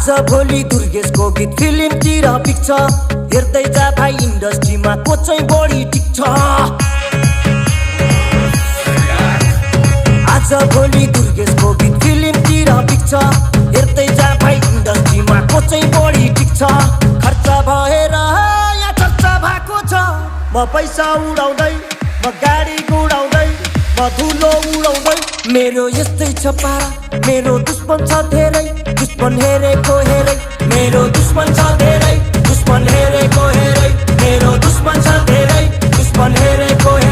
आज भोलि दुर्गेशको गीत फिल्मतिर पिक्छ हेर्दै जा भाइ इन्डस्ट्रीमा को चाहिँ बढी टिक्छ आज भोलि दुर्गेशको गीत फिल्मतिर पिक्छ हेर्दै जा भाइ इन्डस्ट्रीमा को चाहिँ बढी टिक्छ खर्च भएर यहाँ चर्चा भएको छ म पैसा उडाउँदै म गाडी गुडाउँदै म धुलो उडाउँदै मेरो यस्तै छ पारा मेरो दुश्मन छ धेरै दुश्मन हेरेको हेरै मेरो दुश्मन छ धेरै दुश्मन हेरेको हेरै मेरो दुश्मन छ धेरै दुश्मन हेरेको हेरै